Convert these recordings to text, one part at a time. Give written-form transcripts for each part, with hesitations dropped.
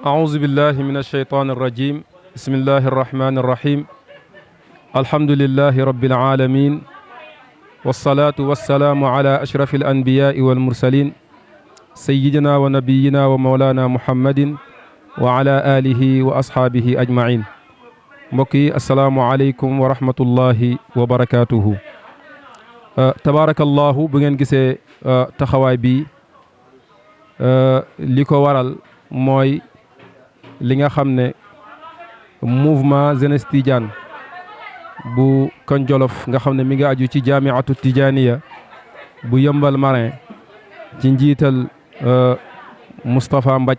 أعوذ بالله من الشيطان الرجيم بسم الله الرحمن الرحيم الحمد لله رب العالمين والصلاة والسلام على أشرف الأنبياء والمرسلين سيدنا ونبينا ومولانا محمد وعلى آله وأصحابه أجمعين mbokki asalaamualeykum wa rahmatullahi wa barakaatuhu tabaarakallahu bu ngeen gisee taxawaay bi li ko waral mooy li nga xam ne mouvement jeunesse tidiane bu Kon Jolof nga xam ne mi ngi aju ci jaamiatu tijaaniya bu Yëmbal Marin ci njiital Moustapha Mbaj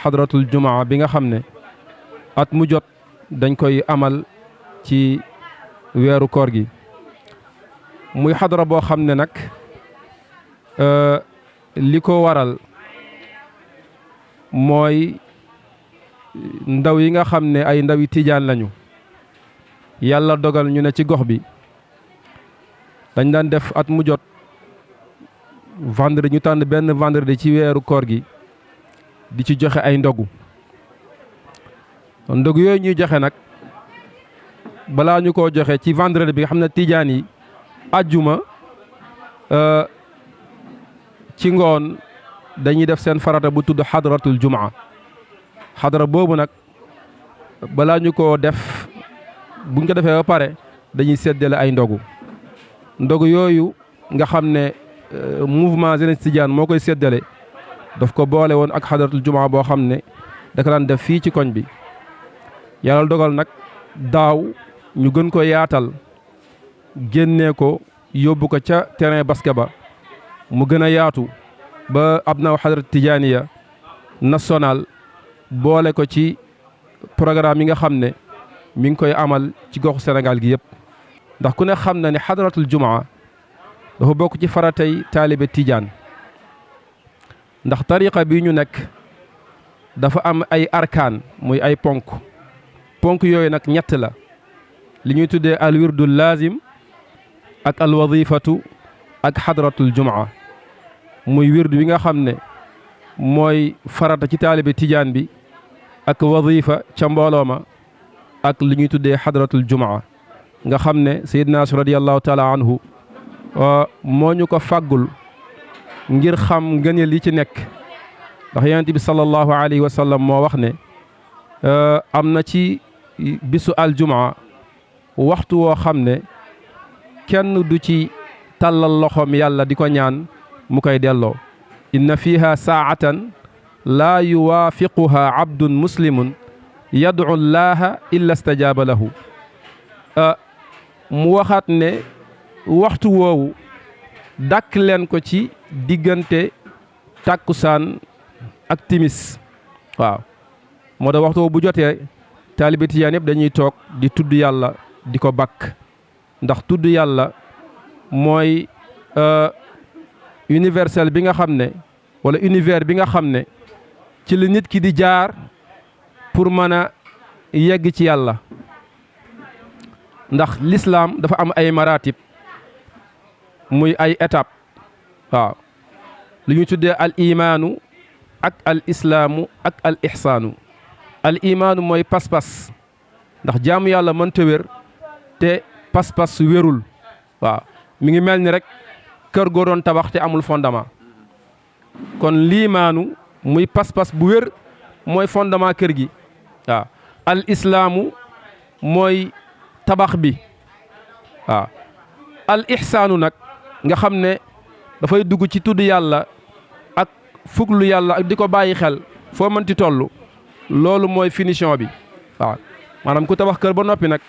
xadratul jumaa bi nga xam ne at mu jot dañ koy amal ci weeru koor gi muy xadara boo xam ne nag li ko waral mooy ndaw yi nga xam ne ay ndawi tijaan lañu yàlla dogal ñu ne ci gox bi dañ daan def at mu jot vendredi ñu tànn benn vendredi ci weeru koor gi di ci joxe ay ndogu yooyu ñuy joxe nag balaa ñu koo joxe ci vendredi bi nga xam ne tijaan yi àjjuma ci ngoon dañuy def seen farata bu tudd xadratul jumaa xadara boobu nag balaa ñu koo def buñ ko defee ba pare dañuy séddale ay ndogu yooyu nga xam ne mouvement jeunesse tidiane moo koy séddale daf ko boole woon ak xadratul jumaa boo xam ne da ko daan def fii ci koñ bi yàlla dogal nag daaw ñu gën ko yaatal génnee ko yóbbu ko ca terrain basket ba mu gën a yaatu ba ab naaw xadrat tijaaniya national boole ko ci programme yi nga xam ne mi ngi koy amal ci goxu Sénégal gi yëpp ndax ku ne xam na ne xadratul jumaa dafa bokk ci faratay taalibe tijaan ndax tariqa bi ñu nekk dafa am ay arkaan muy ay ponk yooyu nag ñett la li ñuy tuddee al wirdul laazim ak al wadifatu ak xadratul jumaa muy wirdu wi nga xam ne mooy farata ci taalibe tijaan bi ak wadifa ca mbooloo ma ak li ñuy tuddee xadratul jumaa nga xam ne Seydina radiyallahu taala anhu moo ñu ko fàggul ngir xam ngëneel li ci nekk ndax yonent bi sallallahu alayhi wa sallam moo wax ne am na ci bisu aljumaa waxtu woo xam ne kenn du ci tàllal loxoom yàlla di ko ñaan mu koy delloo inna fiha saatan laa yuwaafiquha abdun muslimun yad'u llaha illa stajaaba lahu mu waxaat ne waxtu woowu dàkk leen ko ci diggante tàkkusaan ak timis waaw moo tax waxtu woowu bu jotee taalibe tijaan yëpp dañuy toog di tudd yàlla di ko bakk ndax tudd yàlla mooy universel bi nga xam ne wala univers bi nga xam ne ci la nit ki di jaar pour mën a yegg ci yàlla ndax l'islam dafa am ay maratib muy ay étape waaw li ñu tuddee al imaanu ak al islaamu ak al ihsaanu al imaanu mooy pas-pas ndax jaamu yàlla mënta wér te pas-pas wérul waaw mi ngi mel ni rek kër goo doon tabax te amul fondement kon liimaanu muy pas-pas bu wér mooy fondement kër gi waaw al islaamu mooy tabax bi waaw al ihsaanu nag nga xam ne dafay dugg ci tudd yàlla ak fuglu yàlla ak di ko bàyyi xel foo mënti toll loolu mooy finition bi waaw maanaam ku tabax kër ba noppi nag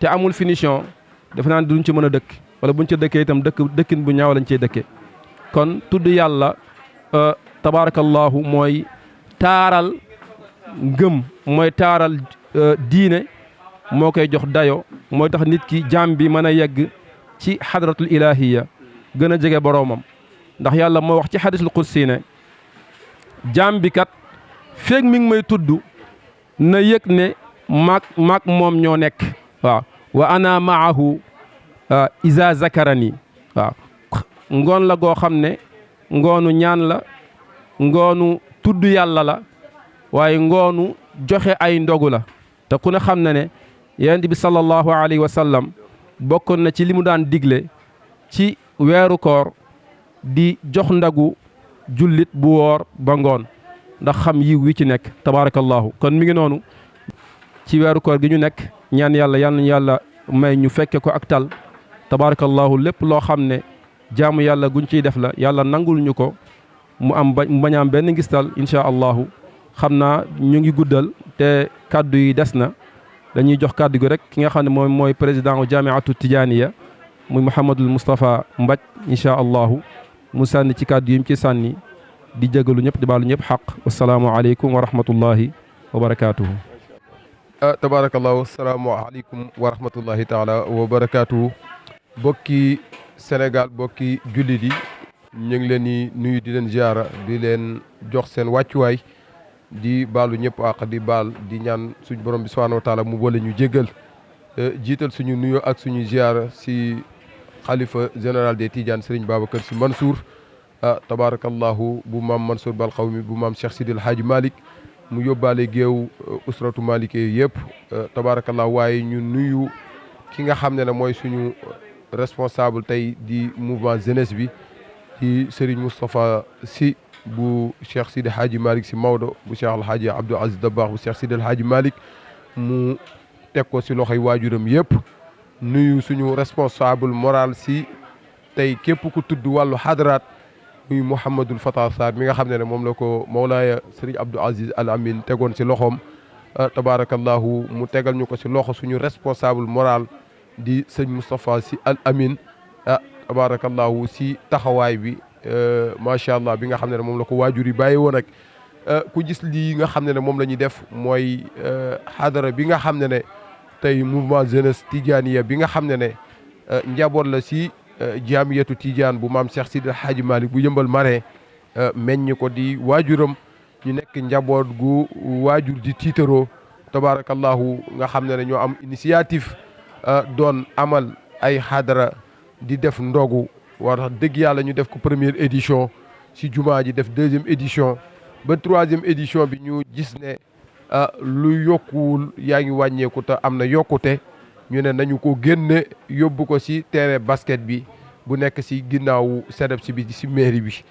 te amul finition defe naa ne duñ ci mën a dëkk wala buñ ca dëkkee itam dëkkin bu ñaaw lañ cey dëkke kon tudd yàlla tabarakallahu mooy taaral ngëm mooy taaral diine moo koy jox dayo mooy tax nit ki jaam bi mën a yegg ci xadratul ilahiya gën a jege boroomam ndax yàlla moo wax ci xadisul qudsi ne jaam bi kat feeg mi ngi may tudd na yëg ne maak moom ñoo nekk waaw wa ana maahu isa zakarani waaw ngoon la goo xam ne ngoonu ñaan la ngoonu tudd yàlla la waaye ngoonu joxe ay ndogu la te ku ne xam na ne yonent bi sallallahu alayhi wa sallam bokkoon na ci li mu daan digle ci weeru koor di jox ndagu jullit bu woor ba ngoon ndax xam yiw wi ci nekk tabarakallahu kon mi ngi noonu ci weeru koor gi ñu nekk ñaan yàlla yal nañu yàlla may ñu fekke ko ak tal tabarakallahu lépp loo xam ne jaamu yàlla guñ ciy def la yàlla nangul ñu ko mu bañ am benn ngistal insha allahu xam naa ñu ngi guddal te kàddu yi des na dañuy jox kàddu gi rek ki nga xam ne moom mooy président u jamiatu tijaaniya muy Mouhamadul Moustapha Mbaj insha allahu mu sànni ci kàddu yi mu ci sànni di jégalu ñëpp di baalu ñëpp xaq wasalaamu aleykum wa rahmatullahi wa barakaatuhu. tabarakallahu asalaamu aleykum wa rahmatullahi taala wa barakaatuhu. bokki Sénégal bokki jullit yi ñu ngi leen di nuyu di leen ziara di leen jox seen wàccuwaay di baalu ñëpp àq di baal di ñaan suñu borom bi subhanahu wa taala mu boole ñu jéggal jiital suñu nuyoo ak suñu ziara si xalifa général des Tidianes Serigne Babacar Sy Mansour tabarakallahu bu maam Mansour Bal Xawmi bu maam Cheikh Sidil Hadji Malick mu yóbbaale géew usratu Malike yëpp tabarakallahu waaye ñu nuyu ki nga xam ne ne mooy suñu responsable tey di mouvement jeunesse bi di Serigne Moustapha Sy bu Cheikh Sidi Hadji Malick Sy Maodo bu Cheikh Al Hadji Abdou Aziz Dabakh bu Cheikh Sidi El Hadji Malick mu teg ko si loxoy waajuram yëpp nuyu suñu responsable moral si tey képp ku tudd wàllu xadaraat muy Mouhamadul Fatah Sarr mi nga xam ne moom la ko Mawlaaya Serigne Abdou Aziz Al Amin tegoon si loxoom tabarakallahu mu tegal ñu ko si loxo suñu responsable moral di sëñ Moustapha Sy Al Amin tabarakallahu si taxawaay bi macha allah bi nga xam ne moom la ko waajur yi bàyyi woon ak ku gis lii nga xam ne moom la ñuy def mooy xadara bi nga xam ne tey mouvement jeunesse tidianiya bi nga xam ne njaboot la si jaamiyatu Tidiane bu maam Cheikh Sidi Hadji Malick bu yëmbal Marin meññ ko di waajuram ñu nekk njaboot gu waajur di tiitaroo tabarakallahu nga xam ne ñoo am initiative doon amal ay xadara di def ndogu war tax dëgg yàlla ñu def ko première édition si jumaa ji def deuxième édition ba troisième édition bi ñu gis ne lu yokkuwul yaa ngi wàññeeku te am na yokkute ñu ne nañu ko génne yóbbu ko si terrain basket bi bu nekk si ginnaawu sedeb si bi si mairie bi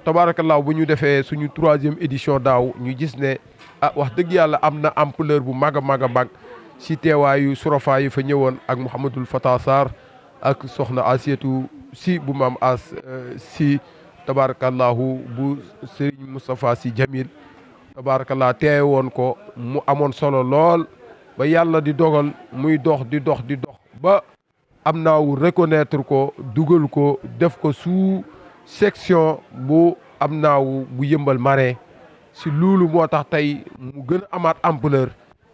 tabaarakallaahu bu ñu defee suñu troisième édition daaw ñu gis ne wax dëgg yàlla am na ampleur bu mag a mag a mag si teewaayu surafa yi fa ñëwoon ak Mouhamadul Fatah Sarr ak soxna Asietu Sy bu maam as si tabarakallahu bu Serigne Moustapha Sy Jamil tabarakallah teewe woon ko mu amoon solo lool ba yàlla di dogal muy dox di dox ba am naaw reconnaître ko dugal ko def ko sous section bu am naaw bu yëmbal Marin si loolu moo tax tey mu gën a amaat ampleur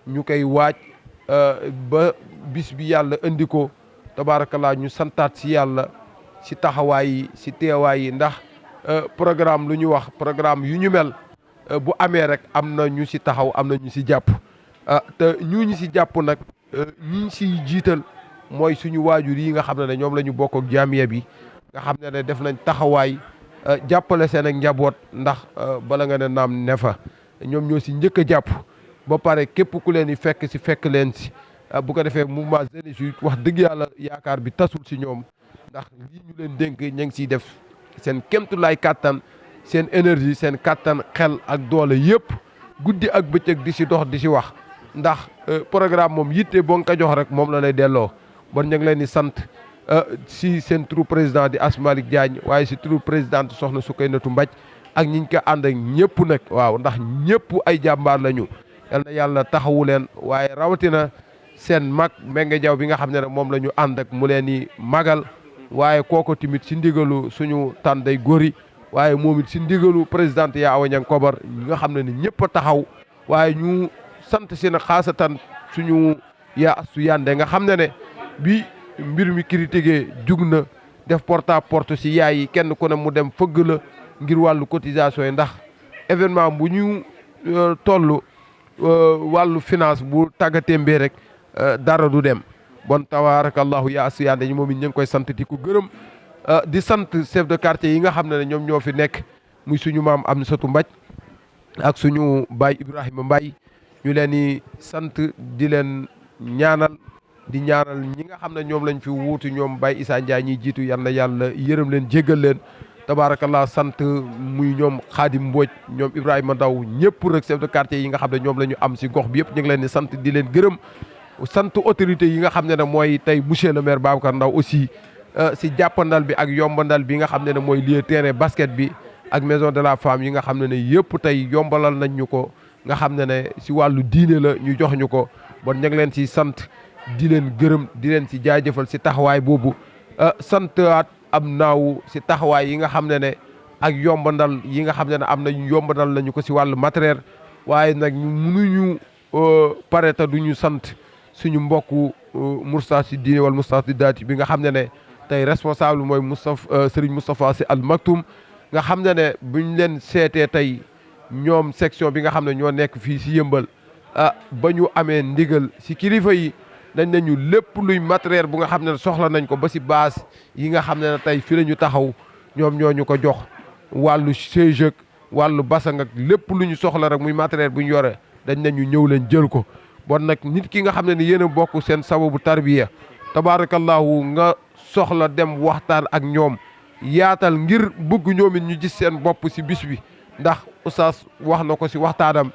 ñu koy waaj ba bis bi yàlla indi ko tabarakallah ñu santaat si yàlla si taxawaay yi si teewaay yi ndax programme lu ñu wax programme yu ñu mel bu amee rek am na ñu si taxaw am na ñu si jàpp te ñu si jàpp nag ñi si jiital mooy suñu waajur yi nga xam ne ñoom la ñu bokk ak jaamiya bi nga xam ne def nañ taxawaay jàppale seen ak njaboot ndax bala nga ne naam ne fa ñoom ñoo si njëkk a jàpp ba pare képp ku leen di fekk leen si bu ko defee mouvement jeunesse yi wax dëgg yàlla yaakaar bi tasul si ñoom ndax lii ñu leen dénk ñu ngi siy def seen kéemtulaay kàttan seen énergie seen kàttan xel ak doole yëpp guddi ak bëccëg di si dox di si wax ndax programme moom yitte boo nga ko jox rek moom la lay delloo bon ñu ngi leen di sant si seen turu président di Asmalik Diagne waaye si turu présidente soxna Soukaynatu Mbaj ak ñi ñu ko ànd ak ñëpp nag waaw ndax ñëpp ay jàmbaar lañu yal na yàlla taxawu leen waaye rawatina seen mag Mbengue Diaw bi nga xam ne moom la ñu ànd ak mu leen di magal waaye kooko tamit si ndigalu suñu tànday góori waaye moom it si ndigalu présidente yaa Awa Niang Kobar nga xam ne ni ñëpp a taxaw waaye ñu sant si na xaasatan suñu yaa astu yande nga xam ne bi mbir mi critiqué jug na def porte à porte si yaay yi kenn ku ne mu dem fëgg la ngir wàllu cotisation yi ndax événement bu ñu toll wàllu finance bu tàggatémbee rek dara du dem bon tabarakallahu yaa astu yande ñi moom it ñu ngi koy sant di ko gërëm di sant chef de quartier yi nga xam ne ñoom ñoo fi nekk muy suñu maam Amsatou Mbaj ak suñu baay Ibrahima Mbaye ñu leen di sant di leen ñaanal di ñaanal ñi nga xam ne ñoom lañ fi wuutu ñoom Baye Issa Ndiaye ñiy jiitu yal na yàlla yërëm leen jéggal leen tabaarakallah sant muy ñoom Xaadim Mbodj ñoom Ibrahima Ndaw ñëpp rek chef de quartier yi nga xam ne ñoom la ñu am si gox bi yëpp ñu ngi leen di sant di leen gërëm sant autorité yi nga xam ne mooy tey monsieur le maire Babacar Ndaw aussi si jàppandal bi ak yombandal bi nga xam ne mooy lieu terrain basket bi ak maison de la femme yi nga xam ne yëpp tey yombalal nañ ñu ko nga xam ne si wàllu diine la ñu jox ñu ko bon ñu ngi leen si sant di leen gërëm di leen si jaajëfal si taxawaay boobu santaat am naaw si taxawaay yi nga xam ne ak yombandal yi nga xam ne am nañu yombandal nañu ko si wàllu matériel waaye nag ñu mënuñu pare te duñu sant suñu mbokku Moustarchidine wala Moustarchidaty bi nga xam ne tey responsable mooy Serigne Moustapha Sy Al Maktoum nga xam ne buñ leen seetee tey ñoom section bi nga xam ne ñoo nekk fii si Yëmbal ba ñu amee ndigal si kilifa yi dañ nañu lépp luy matériel bu nga xam ne soxla nañ ko ba si base yi nga xam ne tey fii la ñu taxaw ñoom ñoo ñu ko jox wàllu CGE wàllu basang ak lépp lu ñu soxla rek muy matériel bu ñu yore dañ nañu ñëw leen jël ko bon nag nit ki nga xam ne yéen a bokk seen sababu tarbiya tabaarakallahu nga soxla dem waxtaan ak ñoom yaatal ngir bëgg ñoom it ñu gis seen bopp si bis bi ndax oustaz wax na ko si waxtaanam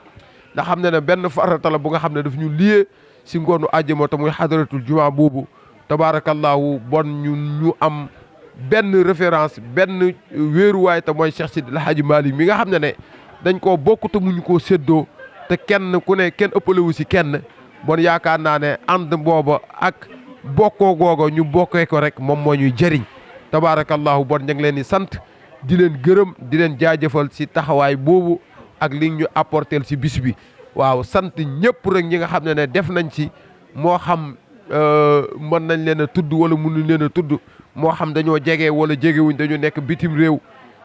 ndax xam ne benn farata la bu nga xam ne daf ñu lié si ngoonu àjjuma te muy xadaratul juma boobu tabaarakallahu bon ñu am benn référence benn wéeruwaay te mooy Cheikh Sidi El Hadji Malick mi nga xam ne dañ koo bokk te muñu koo séddoo te kenn ku ne kenn ëppalewu si kenn bon yaakaar naa ne ànd booba ak bokkoo googa ñu bokkee ko rek moom moo ñuy jëriñ tabaarakallahu bon ñu ngi leen di sant di leen gërëm di leen jaajëfal si taxawaay boobu ak li ñu apporter si bis bi waaw sant ñëpp rek ñi nga xam ne def nañ ci moo xam mën nañ leen a tudd wala mënuñ leen a tudd moo xam dañoo jege wala jegewuñ dañu nekk bitim réew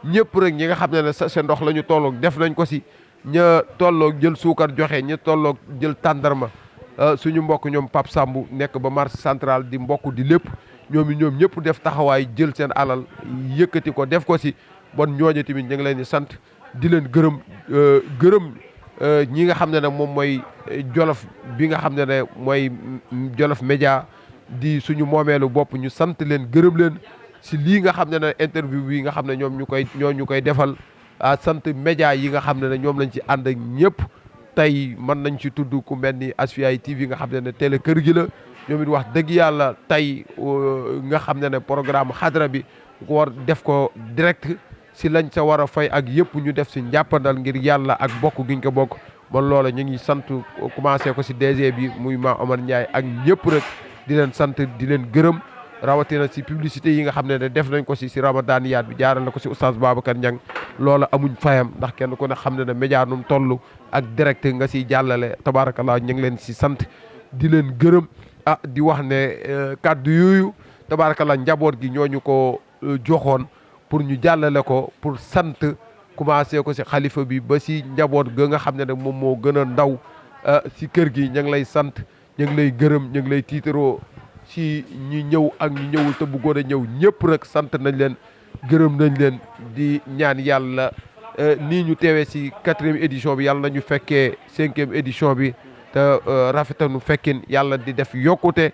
ñëpp rek ñi nga xam ne seen ndox la ñu tolloog def nañ ko si ña tolloog jël suukar joxe ña tolloog jël tàndarma suñu mbokk ñoom Pape Samb nekk ba marché central di mbokk di lépp ñoom ñëpp def taxawaay jël seen alal yëkkati ko def ko si bon ñooñu tamit ñu ngi leen di sant di leen gërëm ñi nga xam ne moom mooy Jolof bi nga xam ne mooy Jolof Média di suñu moomeelu bopp ñu sant leen gërëm leen si lii nga xam ne interview bi nga xam ne ñoom ñu koy defal sant média yi nga xam ne ñoom lañ ci ànd ak ñëpp tey mën nañ ci tudd ku mel ni Asfiyahi TV nga xam ne télé kër gi la ñoom it wax dëgg yàlla tey nga xam ne programme xadra bi ko war def ko direct si lañ sa war a fay ak yëpp ñu def si njàppandal ngir yàlla ak bokk giñ ko bokk man loola ñu ngi sant commencé ko si DG bi muy Ma Omar Ndiaye ak ñëpp rek di leen sant di leen gërëm rawatina si publicité yi nga xam ne def nañ ko si ramadaniyaat bi jaaral na ko si oustaz Babacar Niang loola amuñ fayam ndax kenn ku ne xam ne média num toll ak direct nga siy jàllale tabaarakallah ñu ngi leen si sant di leen gërëm di wax ne kàddu yooyu tabaarakallah njaboot gi ñooñu ko joxoon pour ñu jàllale ko pour sant commencé ko si xalifa bi ba si njaboot ga nga xam ne moom moo gën a ndaw si kër gi ñu ngi lay sant ñu ngi lay gërëm ñu ngi lay tiitaroo si ñi ñëw ak ñi ñëwul te bëggoon a ñëw ñëpp rek sant nañ leen gërëm nañ leen di ñaan yàlla nii ñu teewee si 4e édition bi yàlla nañu fekkee 5e édition bi te rafetanu fekkin yàlla di def yokkute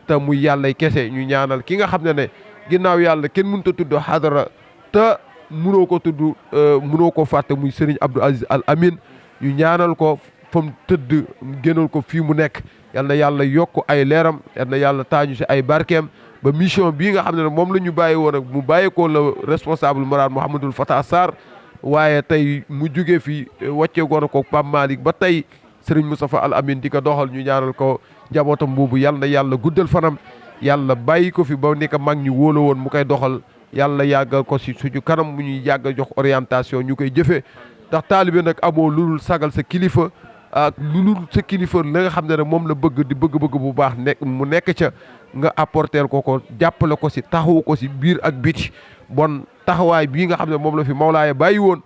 te muy yàllay kese ñu ñaanal ki nga xam ne ginnaaw yàlla kenn mënut a tudd xadara te mënoo ko tudd mënoo ko fàtte muy Serigne Abdou Aziz Al Amin ñu ñaanal ko fa mu tëdd génnal ko fii mu nekk yal na yàlla yokk ay leeram yal na yàlla taañu si ay barkeem ba mission bii nga xam ne moom la ñu bàyyi woon ak mu bàyyi ko la responsable moral Mouhamadul Fatah Sarr waaye tey mu jugee fi wàcceegoon ko Pape Malick ba tey Serigne Moustapha Al Amin di ko doxal ñu ñaanal ko njabootam boobu yal na yàlla guddal fanam yàlla bàyyi ko fi ba ni ko mag ñi wóola woon mu koy doxal yàlla yàggal ko si suñu kanam mu ñuy yàgg jox orientation ñu koy jëfee ndax taalibe nag amoo lu dul sagal sa kilifa ak lu dul sa kilifa la nga xam ne moom la bëgg di bëgg-bëgg bu baax nekk mu nekk ca nga apporter ko jàppale ko si taxawu ko si biir ak biti bon taxawaay bii nga xam ne moom la fi Mawlaaya bàyyi woon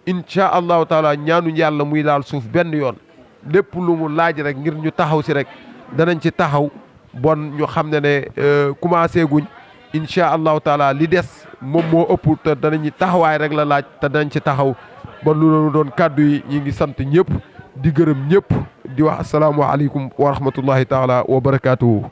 incha allahu taala ñaanuñ yàlla muy laal suuf benn yoon lépp lu mu laaj rek ngir ñu taxaw si rek danañ ci taxaw bon ñu xam ne commencé guñ incha allahu taala li des moom moo ëpp te danañu taxawaay rek la laaj te danañ ci taxaw ba lu doon kàddu yi ñi ngi sant ñëpp di gërëm ñëpp di wax asalaamualeykum wa rahmatullahi taala wa barakaatuhu.